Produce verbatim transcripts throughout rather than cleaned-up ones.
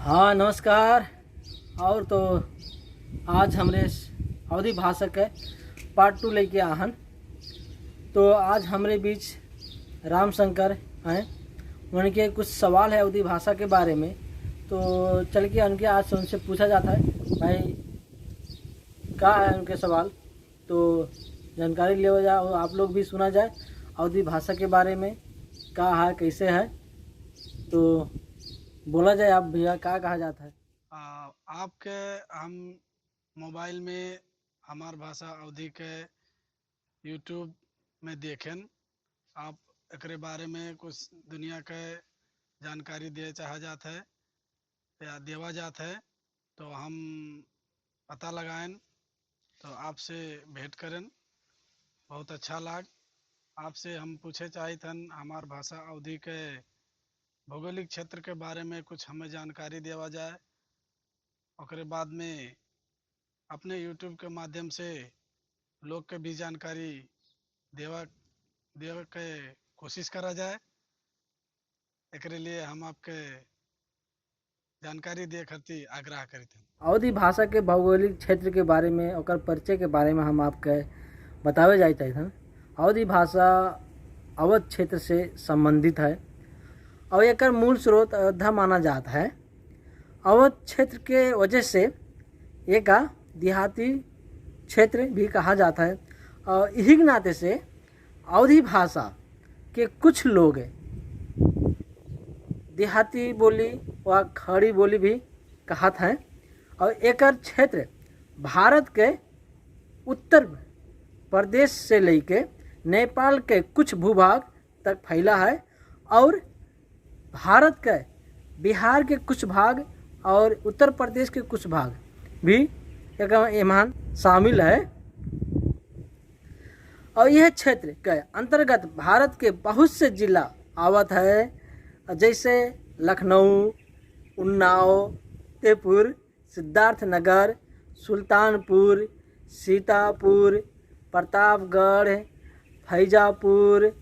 हाँ, नमस्कार। और तो आज हमरे अवधी भाषा के part two लेके आहन। तो आज हमरे बीच राम शंकर हैं, उनके कुछ सवाल है अवधी भाषा के बारे में। तो चल के उनके आज से उनसे पूछा जाता है, भाई, का है उनके सवाल। तो जानकारी लेवा जाए और आप लोग भी सुना जाए अवधी भाषा के बारे में, का है, कैसे है। तो बोला जाए आप भैया, का कहा जाता है? आ, आपके हम मोबाइल में हमार भाषा अवधी के YouTube में देखेन। आप एकरे बारे में कुछ दुनिया के जानकारी दे चाहा जात है या देवा जात है, तो हम पता लगाएन, तो आपसे भेंट करेन। बहुत अच्छा लाग। आपसे हम पूछे चाहित हन, हमार भाषा अवधी के भौगोलिक क्षेत्र के बारे में कुछ हमें जानकारी देवा जाए। ओकरे बाद में अपने YouTube के माध्यम से लोग के भी जानकारी देवा, देवे के कोशिश करा जाए। एकरे लिए हम आपके जानकारी दिए खातिर आग्रह करित हन। अवधी भाषा के भौगोलिक क्षेत्र के बारे में, ओकर परिचय के बारे में हम आपके बतावे जाए चाहित हन। अवधी भाषा अवध क्षेत्र से संबंधित है और एकर मूल स्रोत अयोध्या माना जात है। अवध क्षेत्र के वजह से एका देहाती क्षेत्र भी कहा जाता है और इही के नाते से अवधी भाषा के कुछ लोग देहाती बोली व खड़ी बोली भी कहत हैं और एकर क्षेत्र भारत के उत्तर प्रदेश से लेके नेपाल के कुछ भूभाग तक फैला है और भारत के बिहार के कुछ भाग और उत्तर प्रदेश के कुछ भाग भी एक एमान शामिल है। और यह क्षेत्र के अंतर्गत भारत के बहुत से जिला आवत है, जैसे लखनऊ, उन्नाव, फतेहपुर, सिद्धार्थनगर, सुल्तानपुर, सीतापुर, प्रतापगढ़, फैजापुर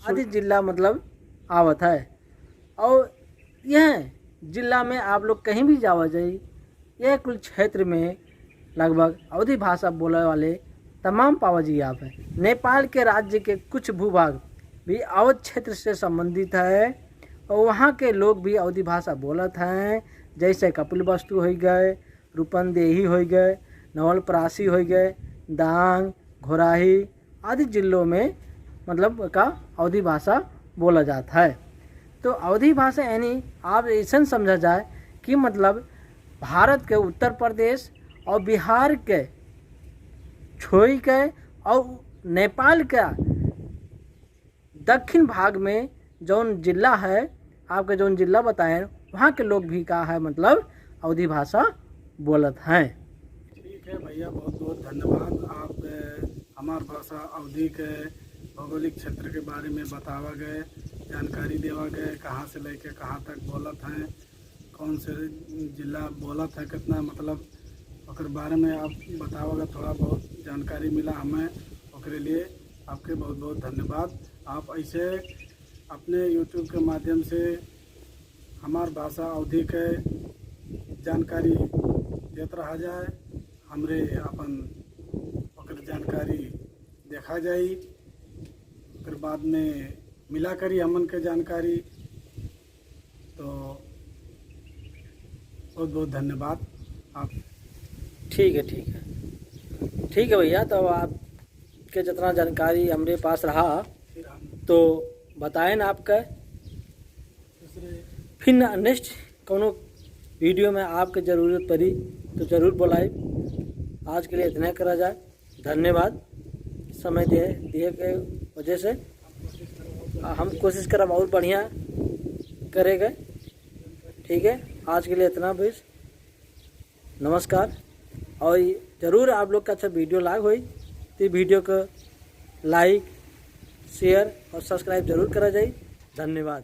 आदि जिला मतलब आवत है। और यह जिला में आप लोग कहीं भी जावा जाई, यह कुल क्षेत्र में लगभग अवधी भाषा बोले वाले तमाम पावा जी आप हैं। नेपाल के राज्य के कुछ भूभाग भी अवध क्षेत्र से संबंधित है और वहाँ के लोग भी अवधी भाषा बोलत हैं, जैसे कपिलवस्तु होइ गए, रूपंदेही होइ गए, नवलपरासी होइ गए, दांग, घोराही आदि जिलों में मतलब का अवधी भाषा बोला जाता है। तो अवधी भाषा यानी आप ऐसन समझा जाए कि मतलब भारत के उत्तर प्रदेश और बिहार के छोई के और नेपाल के दक्षिण भाग में जौन जिला है, आपके जौन जिला बताएन, वहाँ के लोग भी का है मतलब अवधी भाषा बोलत हैं। ठीक है भैया, बहुत बहुत धन्यवाद। आप, अ, हमार भाषा अवधी के भौगोलिक क्षेत्र के बारे में बतावा गए, जानकारी देवा गए, कहाँ से लेके कहाँ तक बोलत हैं, कौन से जिला बोलत है, कितना मतलब ओकर बारे में आप बतावा गए, थोड़ा बहुत जानकारी मिला हमें, ओकरे लिए आपके बहुत बहुत धन्यवाद। आप ऐसे अपने YouTube के माध्यम से हमार भाषा अवधी के जानकारी देत रहा जाए, हमरे अपन ओकर जानकारी देखा जाई, ओकर बाद में मिला करी हमन के जानकारी। तो बहुत बहुत धन्यवाद आप। ठीक है, ठीक है, ठीक है भैया, तो अब आपके जितना जानकारी हमरे पास रहा फिर हम तो बताएन आपका। दूसरे फिर next कौनो video में आपके जरूरत पड़ी तो जरूर बुलाए। आज के लिए इतना करा जाए। धन्यवाद समय दिए, दिए के वजह से। आ, हम कोशिश करब और बढ़िया करे के। ठीक है, आज के लिए इतना बस। नमस्कार। और जरूर आप लोग का अच्छा video लाग होई तो video को like, share और subscribe जरूर करा जाए। धन्यवाद।